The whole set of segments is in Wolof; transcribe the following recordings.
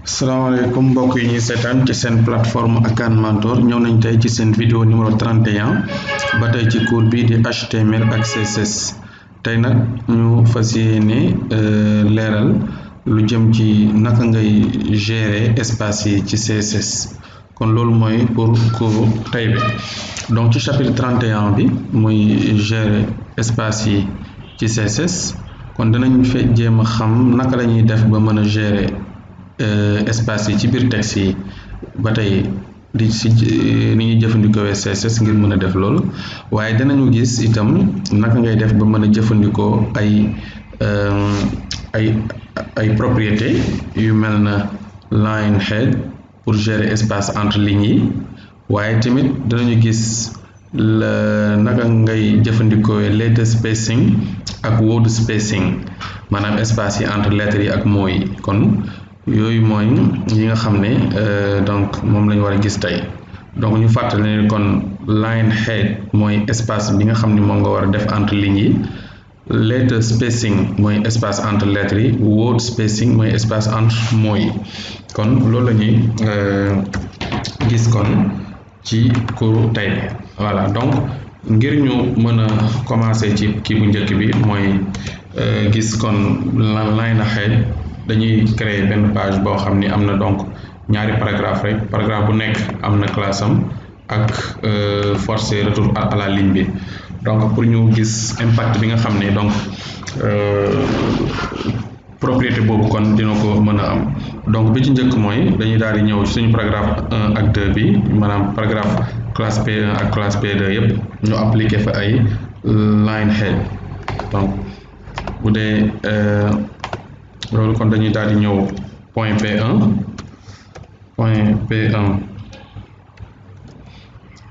salaamaaleykum mbokk yi ñuy seetaan ci seen plateforme aCAN Mentor ñëw nañ tey ci seen vidéo numéro 31 ba tey ci cours bi di HTML ak CSS tey nag ñu fas yéene leeral lu jëm ci naka ngay gérer espace yi ci CSS kon loolu mooy pour cours tey bi donc ci chapitre 31 bi muy gérer espace yi ci CSS kon dinañ fe jéem a xam naka la ñuy def ba mën a gérer espace yi ci biir texte yi ba tey di si ni ñuy jëfandikoo CSS ngir mën a def loolu waaye danañu gis itam naka ngay def ba mën a jëfandikoo ay propriété yu mel na line head pour gérer espace entre lignes yi waaye tamit danañu gis naka ngay jëfandikoo letter spacing ak word spacing maanaam espace yi entre lettres yi ak mots yi kon yooyu mooy yi nga xam ne donc moom la ñu war a gis tey donc ñu fàttali ne kon line head mooy espace bi nga xam ne moom nga war a def entre lignes yi letter spacing mooy espace entre lettres yi word spacing mooy espace entre mots yi kon loolu la ñuy gis kon ci cours tey bi voilà donc ngir ñu mën a commencer ci kii bu njëkk bi mooy gis kon line head dañuy créer benn page boo xam ni am na donc ñaari paragraphe rek paragraphe bu nekk am na classe am ak forcer retour à la ligne bi donc pour ñu gis impact bi nga xam ne donc propriété boobu kon dina ko mën a am donc bi ci njëkk mooy dañuy daal di ñëw suñu paragraphe 1 ak 2 bi maanaam paragraphe classe P1 ak classe P2 yëpp ñu appliquer fa ay line head donc bu dee loolu kon dañuy daal di ñëw point P1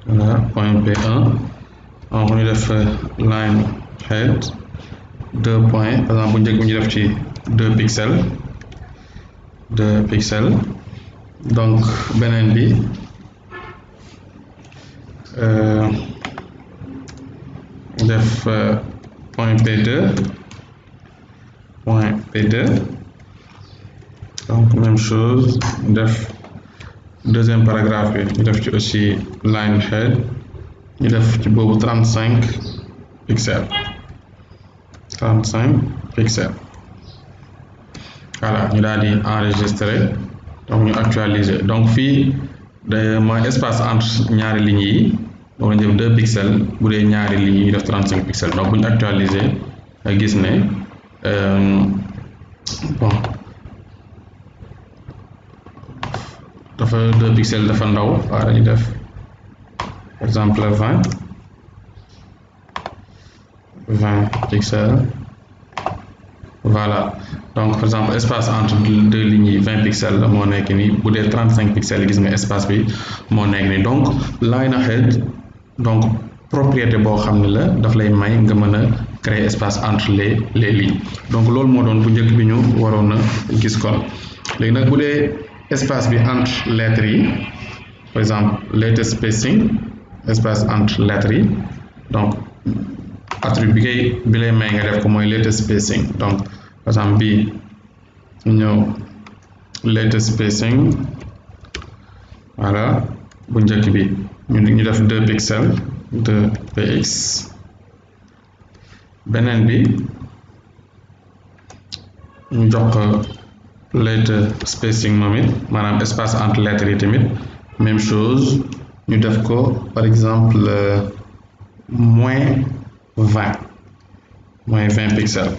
voilà point P1 donc ñu def line head 2 points par exemple bu njëkk bi ñu def ci 2 pixels donc beneen bi def point P2 donc même chose def deuxième paragraphe bi ñu def ci aussi line head ñu def ci boobu 35 pixels voilà ñu daal di enregistrer donc ñu actualiser donc fii mooy espace entre ñaari lignes yi donc ñu def 2 pixels bu dee ñaari lignes yi ñu def 35 pixels donc bu ñu actualiser nga gis ne bon dafa 2 pixels dafa ndaw waaw dañuy def par exemple 20 pixels voilà donc par exemple espace entre deux lignes yi 20 pixels la moo nekk nii bu dee 35 pixels gis nga espace bi moo nekk nii donc line head donc propriété boo xam ne la daf lay may nga mën a créer espace entre les lignes donc loolu moo doon bu njëkk bi ñu waroon a gis kon léegi nag bu dee espace bi entre lettres yi par exemple letter spacing espace entre lettres yi donc attribut bi lay may nga def ko mooy letter spacing donc par exemple bii ñëw letter spacing voilà bu njëkk bi ñu def 2 pixels 2 px beneen bi ñu jox ko letter spacing moom it maanaam espace entre lettres yi tamit même chose ñu def ko par exemple -20 pixels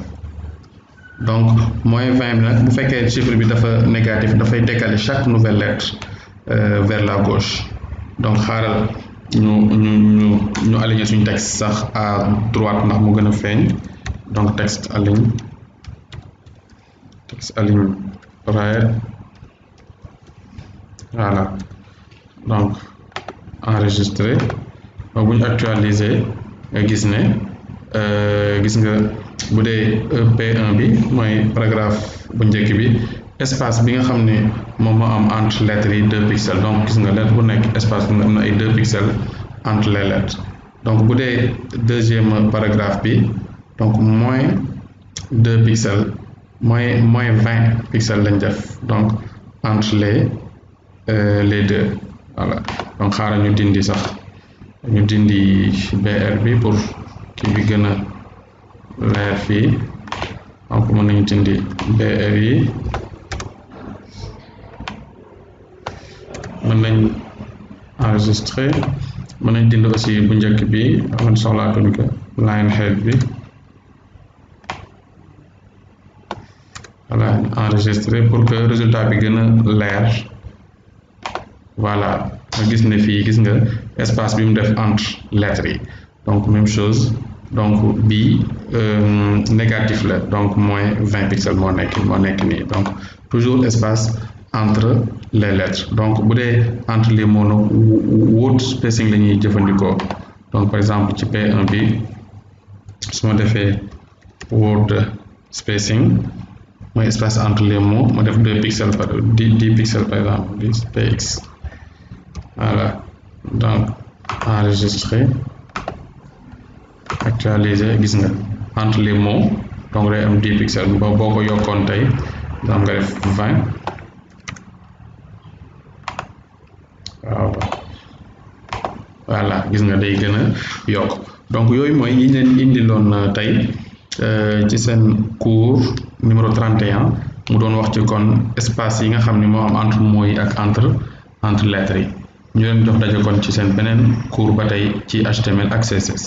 donc -20 bi nag bu fekkee chiffre bi dafa négatif dafay décaler chaque nouvelle lettre vers la gauche donc xaaral ñu aligner suñu texte sax à droite ndax mu gën a feeñ donc texte aligne right voilà donc enregistré donc bu ñu actualiser nga gis ne gis nga bu dee P1 bi mooy paragraphe bu njëkk bi espace bi nga xam ne moom moo am entre lettres yi 2 pixels donc gis nga lettre bu nekk espace bi nga am na ay 2 pixels entre les lettres donc bu dee deuxième paragraphe bi donc -2 pixels moins 20 pixels lañ def donc entre les deux. Voilà, donc xaaral ñu dindi BR bi pour kii bi gën a leer fii. Donc mën nañu dindi BR yi, mën nañ enregistrer, mën nañ dindi aussi bu njëkk bi man soxlaatuñ ko line head bi. Voilà, enregistrer pour que résultat bi gën a leer. Voilà, nga gis ne fii gis nga espace bi mu def entre lettres yi, donc même chose. Donc bii négatif la, donc moins 20 pixels moo nekk nii, donc toujours espace entre les lettres. Donc bu dee entre les mots nag word spacing la ñuy jëfandikoo. Donc par exemple ci P1 bi su ma defee word spacing mooy espace entre les mots ma def 10 pixels par exemple 10 px. Voilà, donc enregistrer, actualiser, gis nga entre les mots donc day am 10 pixels boo ko yokkoon tey donc nga def 20. waaw voilà, gis nga day gën a yokk. Donc yooyu mooy yi leen indiloon tey ci seen cours numéro 31 mu doon wax ci kon espace yi nga xam ne moo am entre mots yi ak entre lettres yi. ñu leen jox daje kon ci seen beneen cours ba tey ci HTML ak CSS.